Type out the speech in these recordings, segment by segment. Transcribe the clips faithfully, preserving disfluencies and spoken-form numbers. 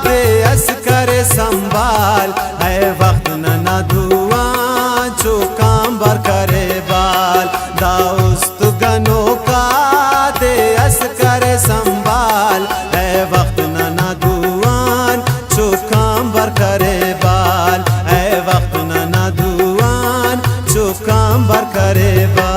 دے اس کرے سنبھال، اے وخت ننا دو آن چوکان بر کرے بال۔ دا است گنوکا دے اس کرے سنبھال، اے وخت ننا دو آن چوکان بر کرے بال، اے وخت ننا دو آن چوکان بر کرے بال۔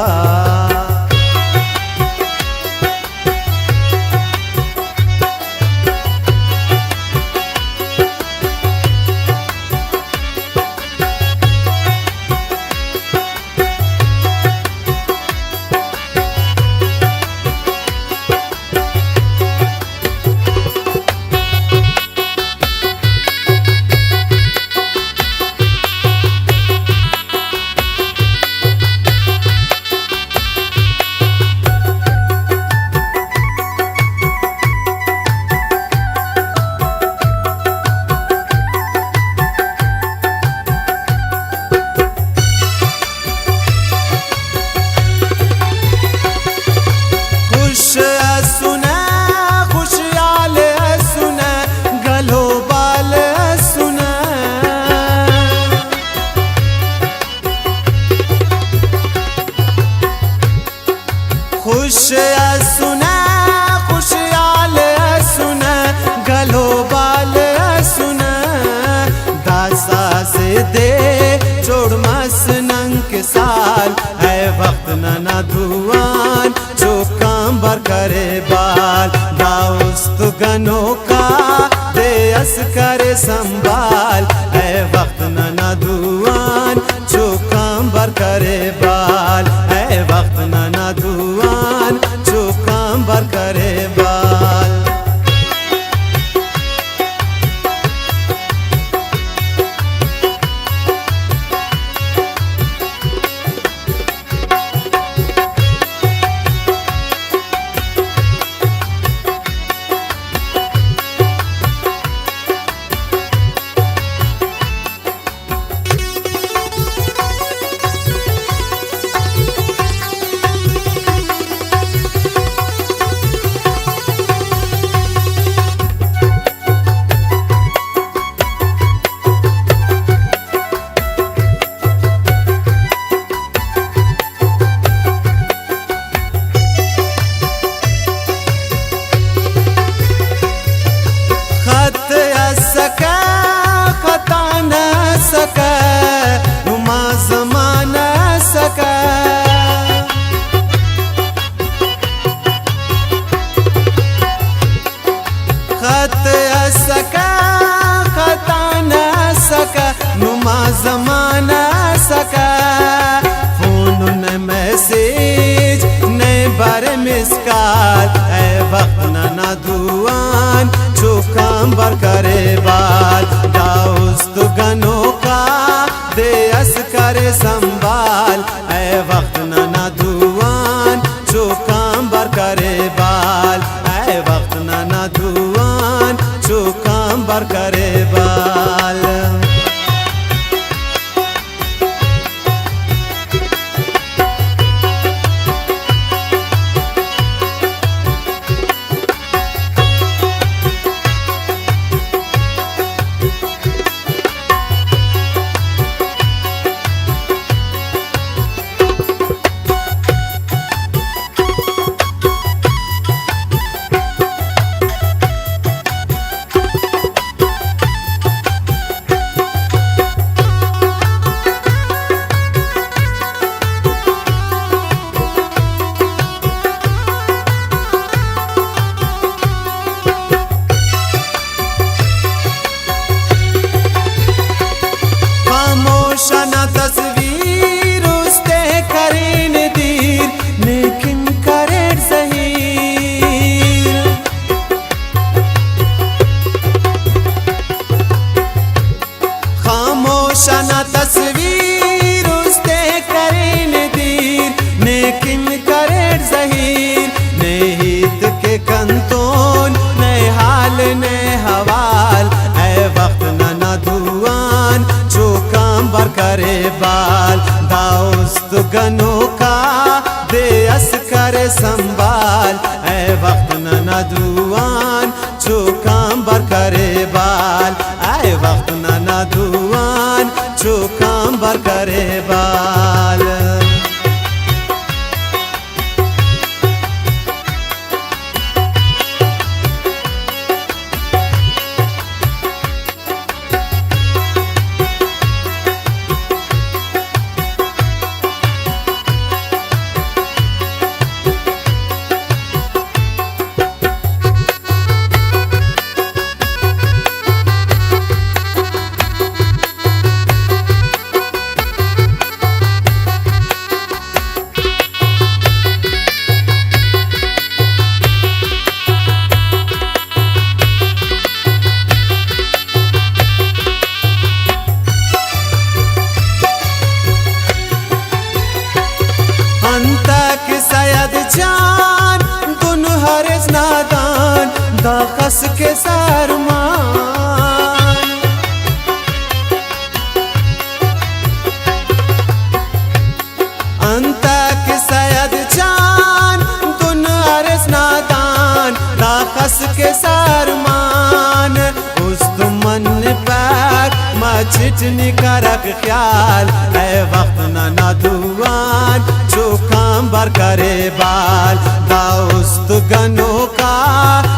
خوش اسنہ، خوشحال اسنہ، گل و بال اسنہ۔ خوش اسنہ، خوشحال اسنہ، گل و بال اسنہ۔ داسہ سے دے جوڑ مس ننکہ سال، اے وخت ننا دو آن چوکان بر کرے بال۔ دا است گنوکا دے اس کرے سنبھال، اے وخت ننا دو آن چوکان بر کرے بال، اے وخت ننا دو آن چوکان بر کرے بال۔ خط ئسکہ، خطا نہ ئسکہ، نما زمانہ ئسکہ۔ خط ئسکہ، خطا نہ ئسکہ، نما زمانہ ئسکہ۔ فون نئے میسج نئے بارے مس کال، اے وخت ننا دو آن چوکان بر کرے بال۔ دا است گنوکا دے اس کرے سنبھال، اے وخت ننا دو آن چوکان بر کرے بال، اے وخت ننا دو آن چوکان بر کرے بال۔ کرے بال، اے وخت ننا دو آن چوکان بر کرے بال۔ انتئے کہ سید جان دن ہرس نادان، داخس کہ سرمان۔ انتئے کہ سید جان دن ہرس نادان، داخس کہ سرمان۔ است منپک مچٹ نی کرک خیال، اے وخت ننا دو آن چوکان بر کرے بال۔ دا است گنوکا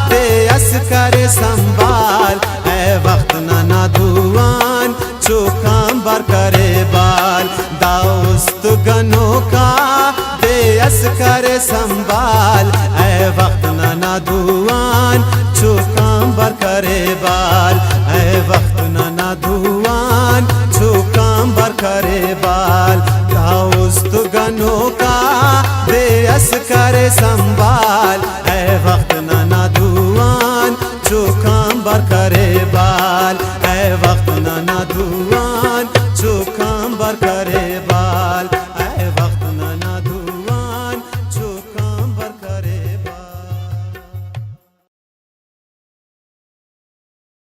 دے اس کرے سنبھال، اے وخت ننا دو آن چوکان بر کرے بال۔ دا است گنوکا دے اس کرے سنبھال، اے وخت ننا دو آن چوکان بر کرے بال، اے وخت ننا دو آن چوکان بر کرے بال۔ دا است گنوکا دے اس کرے سنبھال، اے وخت ننا دو آن چوکان بر کرے بال، اے وخت ننا دو آن چوکان بر کرے